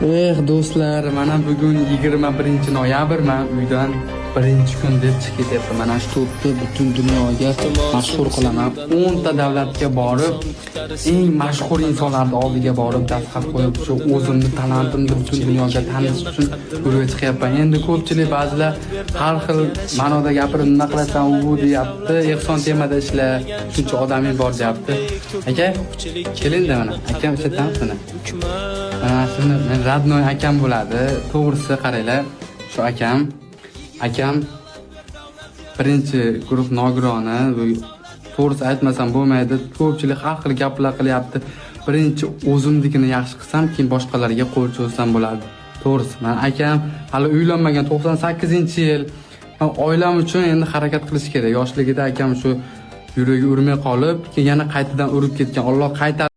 Eh, do'stlar, mana bugun 21 noyabr, man uydan birinchi kun deb chiqib ketyapman. Mana shu to'pni butun dunyoga mashhur qilaman. 10 ta davlatga borib, eng mashhur insonlarni oldiga borib, dastxat qo'yib, shu o'zimni talantimni butun dunyoga tanitish uchun yo'lga chiqyapman. Endi ko'pchilik, ba'zilar har xil ma'noda gapirib, nima qilasan u bu deyapti. Ehson temada ishla, shuncha odaming bor deyapti. Aka, kelingda mana, akam ishlatamiz mana. Mana shuni men родной akam bo'ladi. To'g'risi qaranglar, shu akam birinchi guruh nogironi. Bu to'g'risi aytmasam bo'lmaydi. Ko'pchilik har xil gaplar qilyapti. Birinchi o'zimnikini yaxshi qilsam, keyin boshqalarga qo'l cho'zsam bo'ladi. To'g'risi, mana akam hali uylanmagan, 98-yil. Oilam uchun endi harakat qilish kerak. Yoshligida akam shu yuragi urmay qolib, keyin yana qaytadan urib ketgan. Alloh qaytardi.